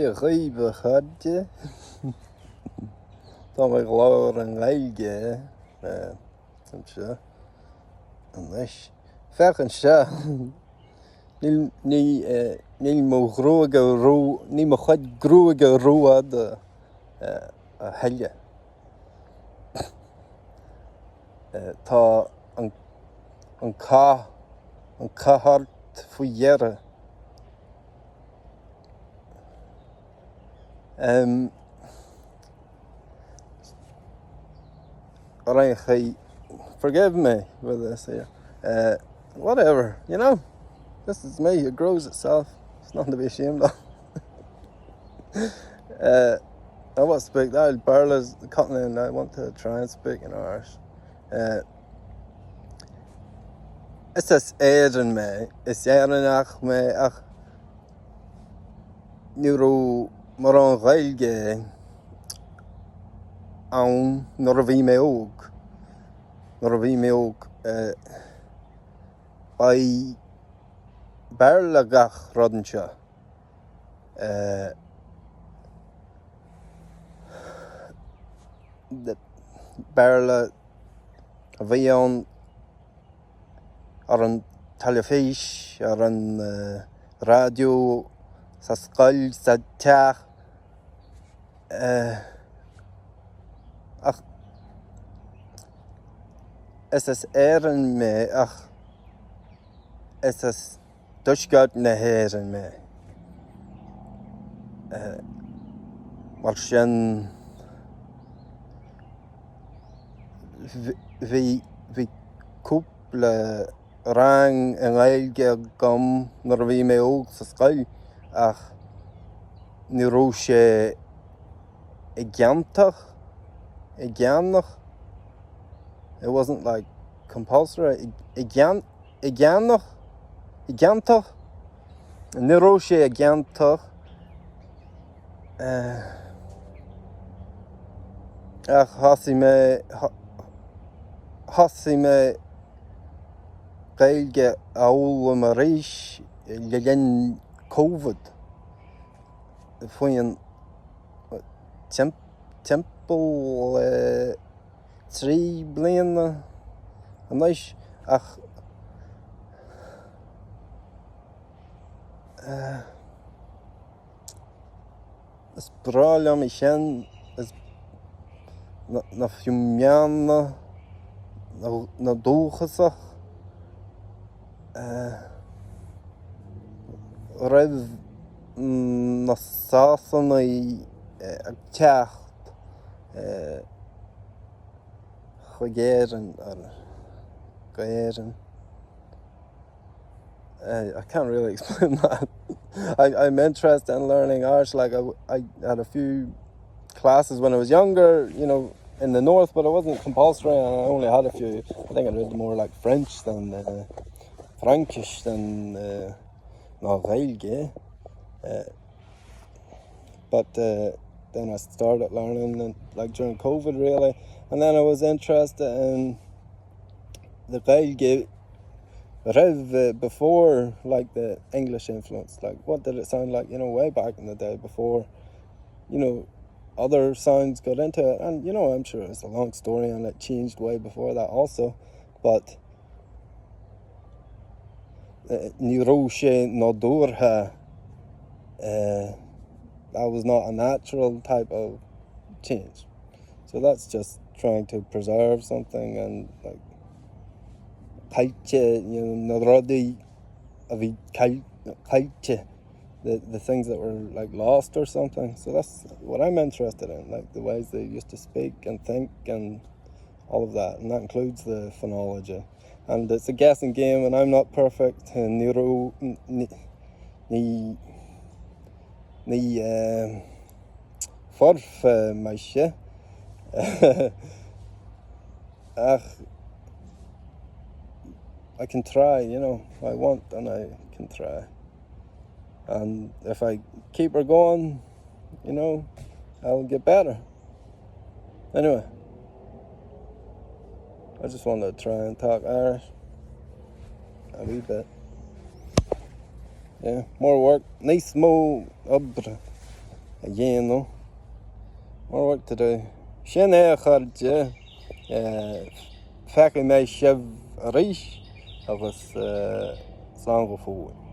Dia dhaoibh a chairde. Tá mé ag labhairt i nGaeilge anseo anois. Féach anseo. Níl, ní, níl mo ghruaig ró, níl mo chuid gruaige rófhada a thuilleadh. Tá an, an cath, an cath ort faoi dheireadh. Um, ar aon chaoi, forgive me with this here. Uh, whatever, you know? This is me, it grows itself. It's nothing to be ashamed of. uh, I want to speak that Béarla's cutting in. I want to try and speak in Irish. Uh, Is as Éirinn mé. Is Éireannach mé ach ní raibh mórán Gaeilge ann nuair a bhí mé óg. Nuair a bhí mé óg ba í Béarla gach rud anseo. Béarla a bhí ann ar an teilifís, ar an raidió, sa scoil, sa teach. Ach is as Éirinn mé ach is as dtuaisceart na hÉireann mé. Mar sin, bhí, bhí cúpla rang i nGaeilge agam nuair a bhí mé óg sa scoil ach ní raibh sé éigeantach, éigeanach, it wasn't like compulsory, éigean, éigeanach, éigeantach, ní raibh sé éigeantach ach thosaigh mé, thosaigh mé Gaeilge a fhoghlaim arís le linn Covid faoin timpeall 3 bliana anois ach is breá liom í sin is na fuaimeanna na dúchasach roimh na Sasanaigh ag teacht chuig Éirinn or go Éirinn. I can't really explain that. I, I'm interested in learning Irish. Like I, I had a few classes when I was younger, you know, in the north, but it wasn't compulsory, and I only had a few. I think I read more like French than uh, Frankish than uh, ná Gaeilge. Uh, but uh, then I started learning and, like during COVID really, and then I was interested in the Gaeilge roimh before like the English influence. Like what did it sound like, you know, way back in the day before, you know, other sounds got into it. And you know, I'm sure it's a long story and it changed way before that also. But ní raibh sé nádúrtha that was not a natural type of change. So that's just trying to preserve something and like caillte, you know, na rudaí a bhí caillte, the, the things that were like lost or something. So that's what I'm interested in, like the ways they used to speak and think and all of that, and that includes the phonology. And it's a guessing game, and I'm not perfect. Ní raibh ní ní foirfe mise ach I can try, you know, I want and I can try. And if I keep her going, you know, I'll get better. Anyway, I just want to try and talk Irish a wee bit. Yeah, more work. Níos mó oibre. A dhéanamh. More work to do. Sin é a chairde. Feicfidh mé sibh arís agus slán go fóill.